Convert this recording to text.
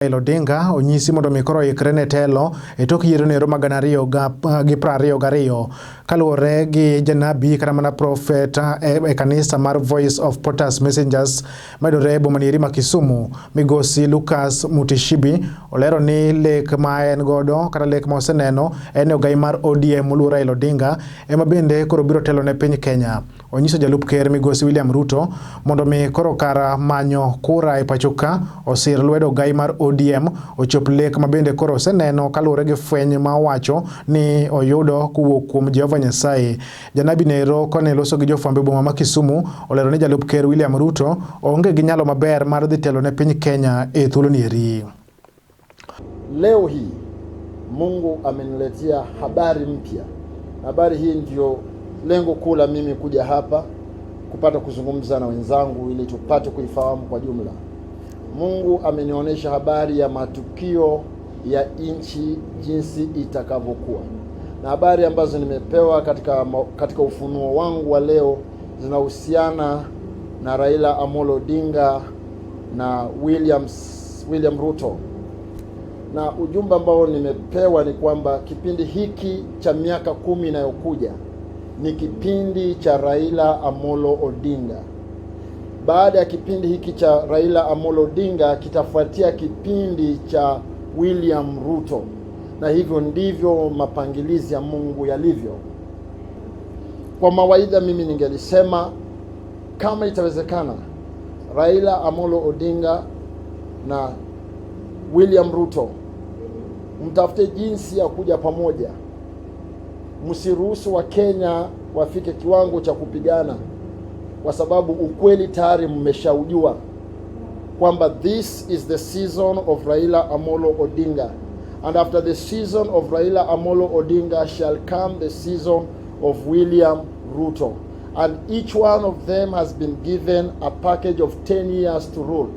Raila Odinga onyisi mondo mi koro oikre ne telo e tok yiero nero mag 2022 kaluwore gi janabi kata mana prophet e kanisa mar Voice of Potters Messengers mayudore e boma nieri ma Kisumu, migosi Lucas Mutishibi olero ni lek ma en godo kata lek ma oseneno en ni ogai mar ODM moluor Raila Odinga ema bende koro biro telo ne piny Kenya. Onyiso jalup ker migosi William Ruto mondo mi koro kar manyo kura e pacho ka osir lwedo ogai mar ODM ochop lek ma bende koro oseneno kaluwore gi fweny ma owacho ni oyudo kowuok kuom Jehova Nyasaye. Janabi nero kone loso gi jofwambo e boma ma Kisumu olero ni jalup ker William Ruto onge gi nyalo maber mar dhi telo ne piny Kenya e thuolo ni eri. Leo hii Mungu ameniletea habari mpya. Habari hii ndio lengo kuu la mimi kuja hapa kupata kuzungumza na wenzangu ili tupate kuifahamu kwa jumla. Mungu amenionyesha habari ya matukio ya nchi jinsi itakavyokuwa, na habari ambazo nimepewa katika ufunuo wangu wa leo zinahusiana na Raila Amolo Odinga na William Ruto na ujumbe ambao nimepewa ni kwamba kipindi hiki cha miaka 10 inayokuja ni kipindi cha Raila Amolo Odinga. Baada ya kipindi hiki cha Raila Amolo Odinga kitafuatia kipindi cha William Ruto, na hivyo ndivyo mapangilizi ya Mungu yalivyo. Kwa mawaidha, mimi ningelisema kama itawezekana, Raila Amolo Odinga na William Ruto mtafute jinsi ya kuja pamoja. Msiruhusu Wakenya wafike kiwango cha kupigana, kwa sababu ukweli tayari mmeshaujua kwamba this is the season of Raila Amolo Odinga and after the season of Raila Amolo Odinga shall come the season of William Ruto, and each one of them has been given a package of 10 years to rule.